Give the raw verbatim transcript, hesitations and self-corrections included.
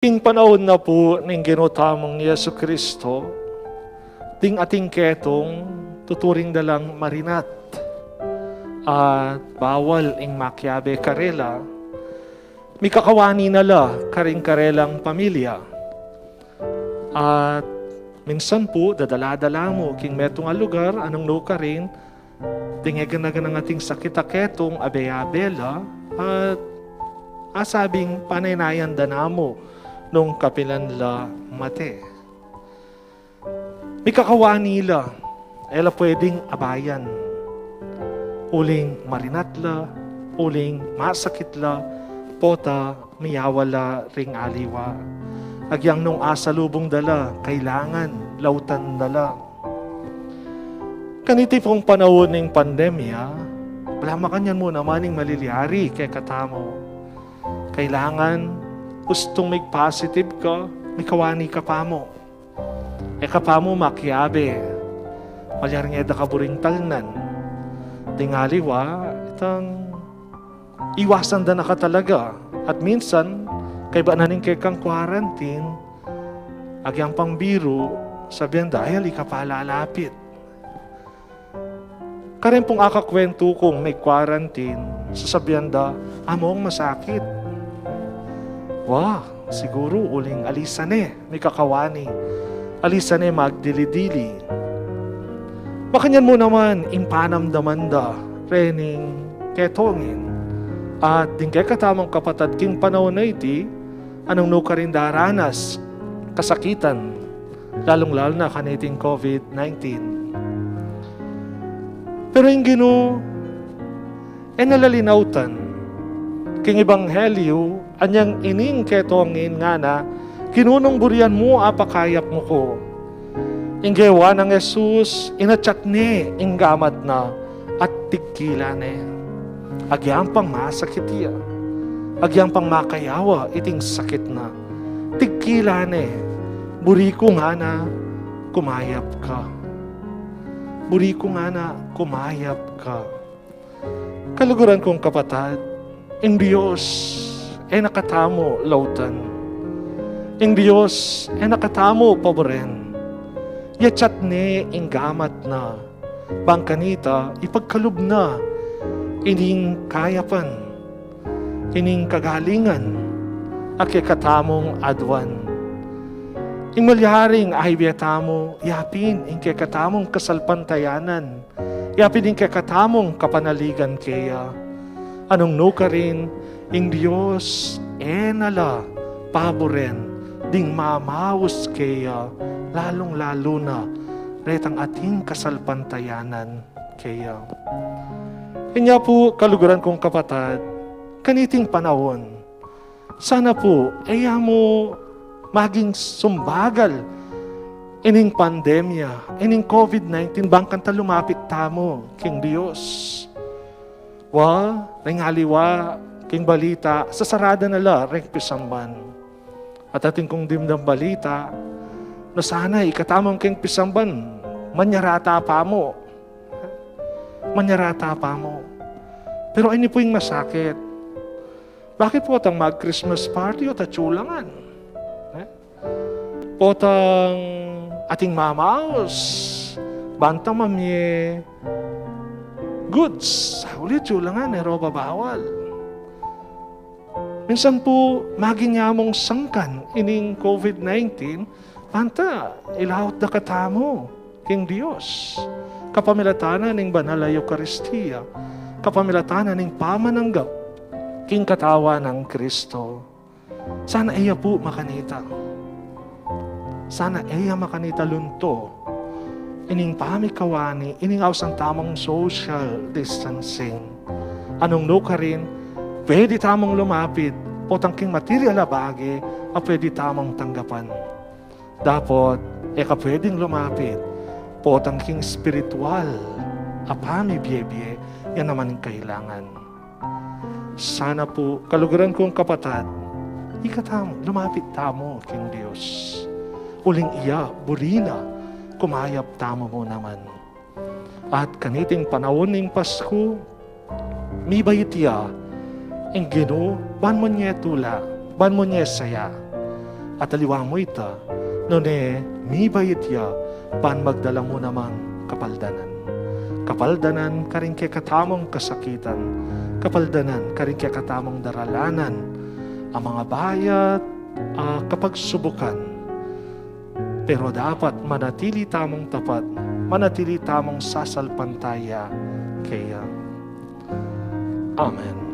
King panaun na pu ning Ginu tamung Jesu Kristo, ding atin ketang tuturing da lang marinat at bawal ing makiabe karela, mikakawani na la karing karelang pamilya. At minsan pu, dadala-dala mu king metung a lugar, nung nukarin, ding e gana-ganang ating sakit a ketang abe-abe la, at asabing panaynayan da namu nung kapilan la mate. Mikakawani la, e la pwedeng abayan. Uling marinat la, uling masakit la, pota miyawa la ring aliwa. Agyang nung asalubung da la, kailangan lautan da la. Kaniti pung panaun ning pandemya, ala makanyan mu naman ing malilyari kekatamu. Kailangan ustung mig-positive ka, mikawani ka pamu. E ka pamu makiabe, malyari ngan e da ka buring talnan. Ding aliwa, itang iwasan da na ka talaga. At minsan, kaybat na ning kekang quarantine, agyang pang biru, sabian da, "Ay, ali ka pa lalapit." Karin pung akakwentu kung mig-quarantine, sasabian da, "Among masakit." Wa, siguru uling ali sa ne mikakawani, ali sa ne magdili-dili. Makanyan mu naman ing panamdaman da rening ketang ngeni. At ding kekatamung kapatad king panaun a iti, nung nukarin daranas kasakitan, lalung-lalu na kaniting COVID nineteen. Pero ing Ginu, e na la linautan. King ebanghelyu, anyang ining ketang ngeni ngana, "Ginu, nung burian mu, apakayap mu ku." Ing gewa nang Jesus, inatsat ne ing gamat na at tigkila ne. Agyang pang masakit ya, agyang pang makayawa iting sakit na, tigkila ne, "Buri ku ngana, kumayap ka. Buri ku ngana, kumayap ka." Kaluguran kung kapatad, ing Dios e na katamu lautan. Ing Dios e na katamu paburen. Yatsat ne ing gamat na, bang kanita ipagkalub na ining kayapan, ining kagalingan a kekatamung aduan. Ing malyaring aibie tamu, yapin ing kekatamung kasalpantayanan, yapin ing kekatamung kapanaligan keya. Nung nukarin, ing Dios e na la paburen ding mamaus keya, lalung-lalu na retang atin kasalpantayanan keya. Inya pu, kaluguran kung kapatad, kaniting panaun, sana pu, e ya mu maging sumbagal ining pandemya, ining COVID nineteen, bang kanita lumapit tamu king Dios. Wa, ring aliwa, king balita, sasarada na la ring pisamban. At atin kung dimdam balita, na sana ikatamung king pisamban, manyarata pa mu. Manyarata pa mu. Pero ini pu ing masakit. Bakit potang mag-Christmas party, o't atyu la ngan? Eh? Potang ating mamaus, bantang mamie goods, uli atyu la ngan, e ro babawal. Minsan pu, maging ya mung sangkan ining COVID nineteen, banta ilaut da katamu king Dios, kapamilatan na ning banal a Eukaristia, kapamilatan na ning pamananggap king katawan nang Kristo. Sana e ya pu makanita. Sana e ya makanita lunto ining pamikawani, ining ausan tamung social distancing. Nung nukarin, pwede tamung lumapit potang king material a bage a pwede tamung tanggapan. Dapot e ka pwedeng lumapit potang king espiritual a pamibie-bie, yan naman ing kailangan. Sana pu, kaluguran kung kapatad, ikatamu, lumapit tamu king Dios. Uling iya, buri na, kumayap tamu mu naman. At kaniting panaun ning Pasku, mibait ya ing Ginu, ban mu ne tula, ban mu ne saya. At aliwa mu ita, nune mibait ya, ban magdala mu namang kapaldanan. Kapaldanan karing kekatamung kasakitan, kapaldanan karing kekatamung daralanan, a mangabayat, a kapagsubukan. Pero dapat manatili tamung tapat, manatili tamung sasalpantaya keya. Amen.